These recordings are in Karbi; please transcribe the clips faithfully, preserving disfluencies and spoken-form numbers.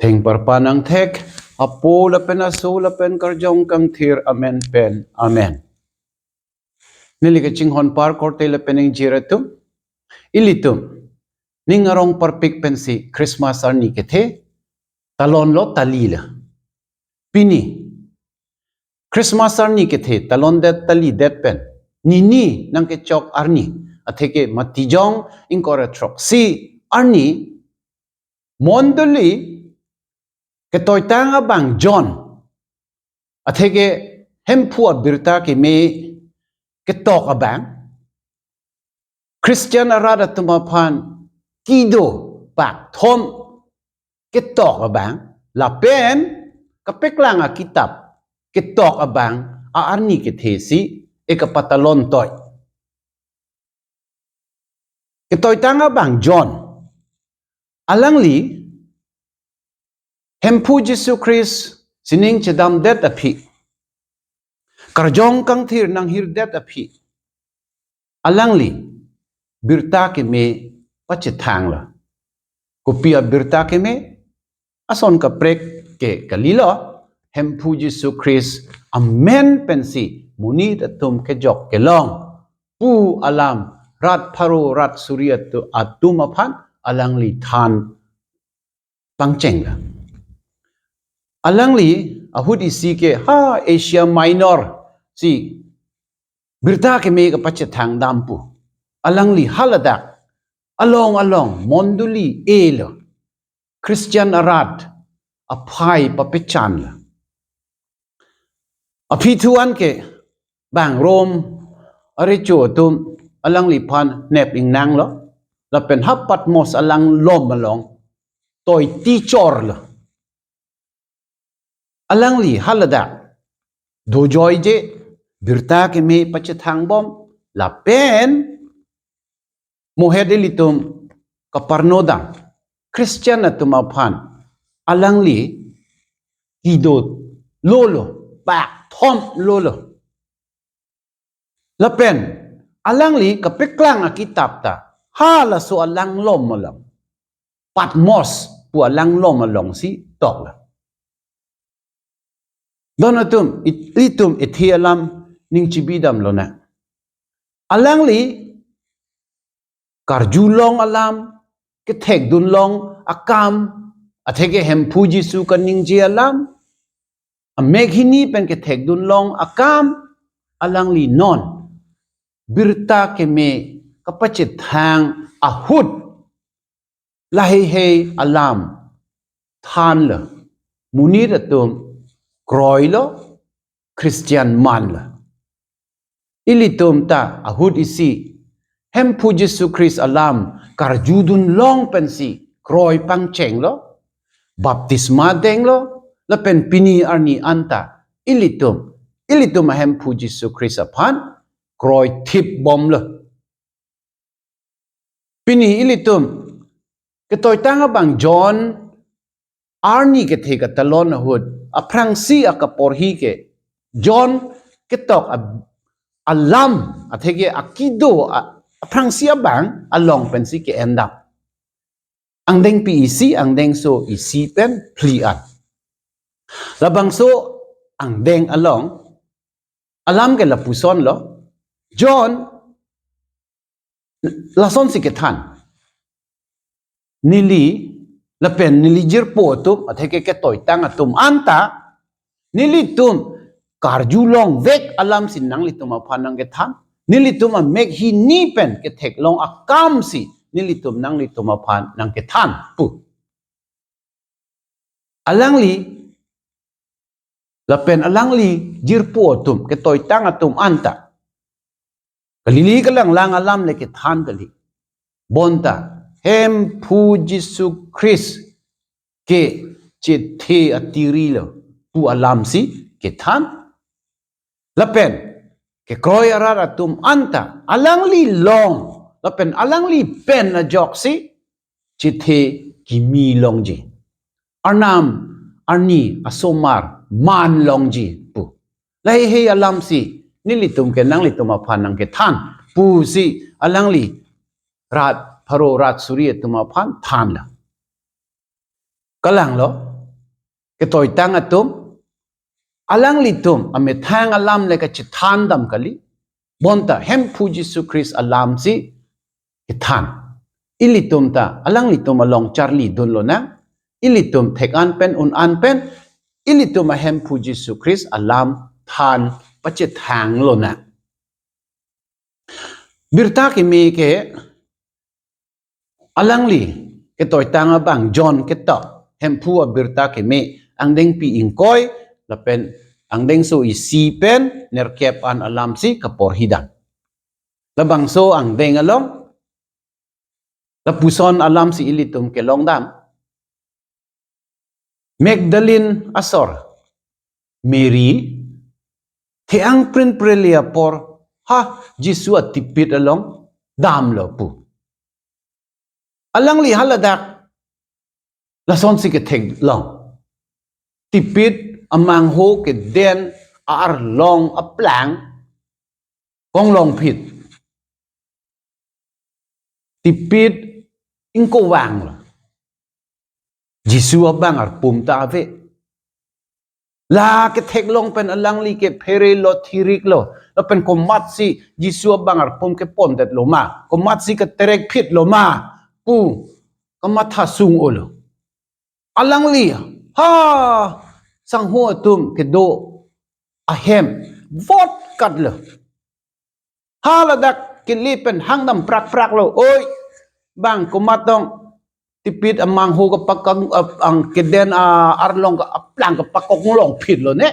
Ingparpan angthek, Apo lapen Aso lapen Karjong Kangthir amen pen. Amen. Neli kachinghon apar korte lapen ingjir atum. Ilitum ning arong parpik pensi Christmas arni kethe talonlo, talilo. Pini Christmas arni kethe talondet, talidet pen, nini nangkechok arni, atheke Matijong ingkoi ra throksi arni, mondoli ketoitang abang John, atheke Hemphu abirta keme ketok abang, Christian arat atum aphan kedo pakthom ketok abang, lapen kapeklang akitap ketok abang a-arni kethe si e kapatalon toi. Ketoitang abang John, alangli Hemphu Jisu Christ sining chedamdet aphi, Karjong Kangthir nanghirdet aphi, alangli birta keme pachethanglo. Kopi abirta keme? Ason kaprek ke kalilo, Hemphu Jisu Christ amen pensi monit atum kejok kelong pu alam rat pharo rat suri atu-, atum aphan alangli than pangchenglo. Alangli ahut isi ke ha Asia Minor si birta keme kapachethang dam pu. Alangli haladak along along mondoli elo, Christian arat aphai papechanlo. Aphi thuan ke bang Rome arecho atum alangliphan nep ingnanglo, lapen ha Patmos alanglom along toi tichorlo. Alangli haladak dojoije birta keme pachethang bom, lapen mohet ilitum kaparnodam Christian atum aphan alangli kedo lolo, pakthom lolo. Lapen alangli kapeklang akitap ta halaso alanglom along, Patmos pu alanglom alongsi toklo. Don atum, it-, itum ithi alam ning chibidamlonang. Alangli karjulong alam, kethekdunlong akam, atheke Hemphu Jisu kaningje alam, amek hini pen kethekdunlong akam, alangli non birta keme kapachethang ahut laheihei alam thanlo, monit atum kroilo, Christian manlo. Ilitum ta ahut isi Hemphu Jisu Christ alam karjudunlong pensi kroi pangchenglo, baptisma denglo, lapen pini arni anta ilitum, ilitum aHemphu Jisu Christ aphan kroithip bomlo. Pini ilitum ketoitang abang John arni kethe katalon ahut aphrangsi akaporhi ke John ketok ab-, alam atheke akedo a-, aphrangsi abang along pensi ke-endam. Angdengpi isi, angdengso isi pen phli an. Labangso angdeng along alam ke lapusonlo, John lasonsi kethan. Neli lapen neli jirpo atum, atheke ketoitang atum anta, nelitum karjulongvek alamsi nanglitum aphan nangkethan, nelitum amek hini pen ketheklong akamsi nelitum nanglitum aphan nangkethan pu. Alangli lapen alangli jirpo atum, ketoitang atum anta kalili kalanglang alam le kethan kali. Bonta Hemphu Jisu Christ ke chethe atirilo pu alamsi kethan. Lapen kekroi arat atum anta alangli long lapen alangli pen ajoksi chethe kimi longji, Arnam arni asomar man longji pu. Laheihei alamsi nelitum ke nanglitum aphan nangkethan pusi alangli rat pharo rat suri atum aphan thanlo. Kalanglo, ketoitang atum, alanglitum amethang alam le kachethan dam kali, bonta Hemphu Jisu Christ alam si kethan. Ilitum ta alanglitum along charli dun lonang, ilitum thek-an pen un-an pen, ilitum aHemphu Jisu Christ alam than pachethang lonang. Birta keme ke alangli ketoitang abang John ketok, Hemphu abirta keme, angdengpi ingkoi lapen angdengso isi pen nerkep an alam si kaporhi dam. Labangso angdeng along lapuson alam si ilitum kelong dam. Magdalene asor Mary, the-ang prin preli apor, ha, Jisu atipit along damlo pu. Alangli haladak lasonsi ketheklong. Tipit amangho keden arlong aplang konglongphit. Tipit ingkovang lo. Jisu abang arpum ta ave. La ketheklong pen alangli ke pherelo, thiriklo. Lapen komatsi Jisu abang arpum kepondetlo ma, komatsi keterekphitlo ma pu kamatha sung-olo. Alangli, ha, sangho atum kedo ahem vot katlo. Haladak kele pen hangdam prak prak lo. Oi, bang komat tong tipit amangho kapakang, ap-, ang keden, a, arlong ka aplang kapakonglongphit lo ne.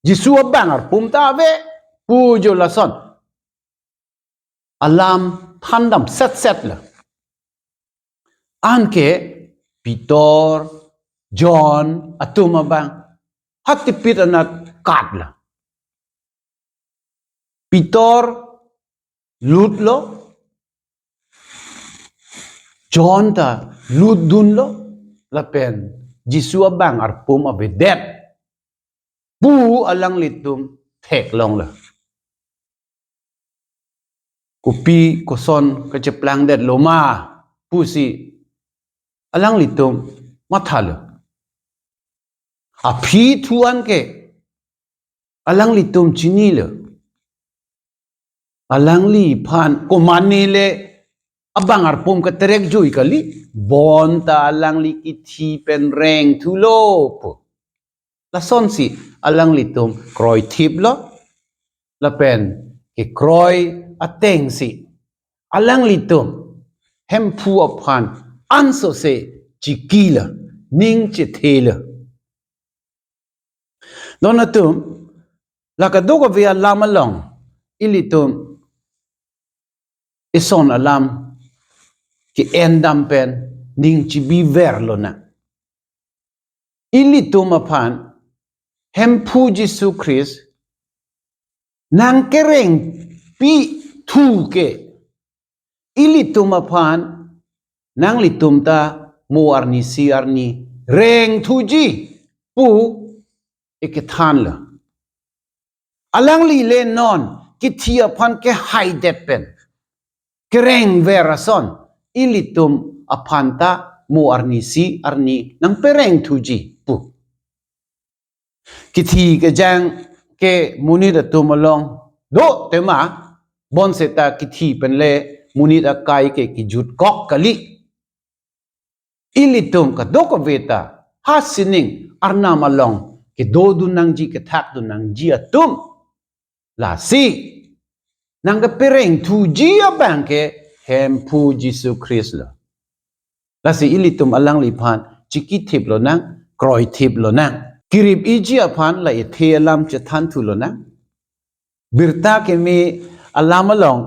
Jisu abang arpum ta ave pu jo lason alam thandam set set lo. Anke Peter, John atum abang ha tipit anat katlo. Peter lutlo, John ta lutdunlo, lapen Jisu abang arpum avedet pu alanglitum theklonglo. Kopi koson kacheplangdetlo ma pusi alanglitum mathalo. Aphi thu-an ke alanglitum chinilo. Alangliphan komatne le abang arpum katerek jui kali, bonta alangli kithi pen rengthulo pu. Lasonsi alanglitum kroithiplo, lapen kekroi atengsi alanglitum Hemphu aphan ansose chikilo, ning chethelo. Don atum, la kadokave alam along ilitum ison alam ke-endam pen ning chibiver lonang. Ilitum aphan Hemphu Jisu Christ nangkerengpi thu ke ilitum aphan, nanglitum ta mo arnisi arni rengthuji pu ikethanlo. Alangli le non kithi aphan kehaidet pen kerengver ason ilitum aphan ta mo arnisi arni nangperengthuji pu. Kithi kejang ke monit atum along do tema, bonseta kithi pen le monit akai ke kejutkok kali. Ilitum kadokave ta ha sining arnam along kedodun nangji, kethakdun nangji atum. Lasi nangkeperengthuji abang ke Hemphu Jisu Christ lo. Lasi ilitum alangliphan chikithip lonang, kroithip lonang. Kirip-iji aphan la ethe alam chethan thu lonang. Birta keme alam along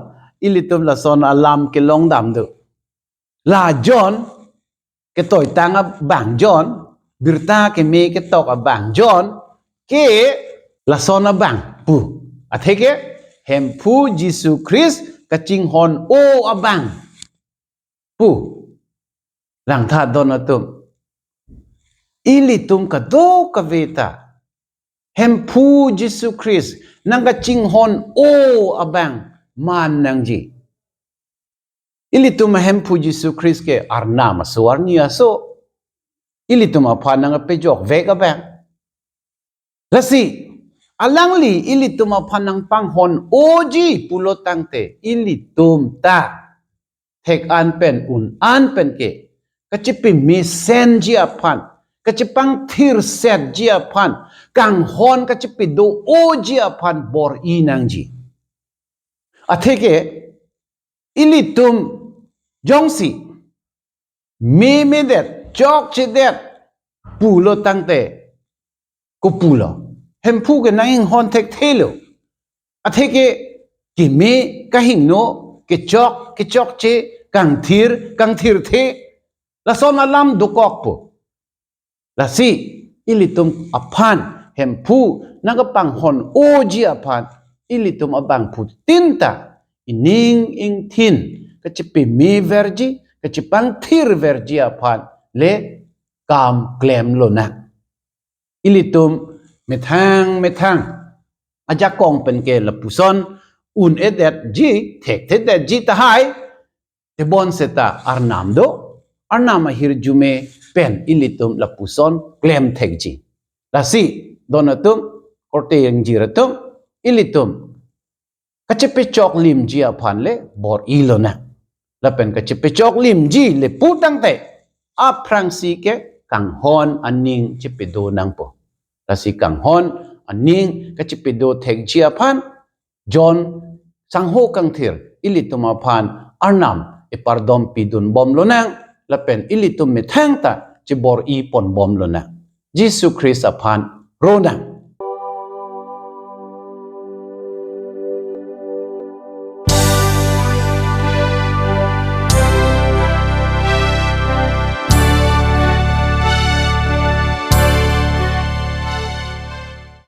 ilitum lason alam kelongdam do. La John, ketoitang abang John, birta keme ketok abang John ke lason abang pu. Atheke Hemphu Jisu Christ kachinghon-o abang pu. Langtha don atum, ilitum kadokave ta Hemphu Jisu Christ nangkachinghon-o abang man nangji. Ilitum aHemphu Jisu Christ ke arnam aso arni aso. ilitum aphan nangpejokvek abang. Lasi, alangli ilitum aphan nangpanghon-oji pulo tangte, ilitum ta thek-an pen un-an pen ke, kachipemesenji aphan, kachipangthirsetji aphan, kanghon kachipedo-oji aphan bor-i nangji. Atheke, ilitum jongsi memedet, chokchedet pulo tangte, kopulo? Hemphu ke nang-inghon thekthelo. Atheke keme, kahingno, kechok, kechokche, kangthir, kangthirthe, lason alam dokokpo. Lasi, ilitum aphan Hemphu nangpanghon-oji aphan, ilitum abangphutin ta ining ingthin kachipemeverji, kachipangthirverji aphan le kam klemlonang. Ilitum methang methang ajakong pen ke lapuson un-edetji, thekthedetji tahai, tebon seta Arnam do, Arnam ahirjume pen ilitum lapuson klemthekji. Lasi, don atum, korte ingjir atum, ilitum kachepechoklimji aphan le bor-ilonang. Lapen kachepechoklimji le pu tangte, aphrangsi ke kanghon aning chepedo nangpo. Lasi kanghon aning kachepedo thekji aphan, John sangho kangthir ilitum aphan Arnam epardom pidunbomlonang, lapen ilitum methang ta chebor-iponbomlonang. Jisu Khristo aphan ronang.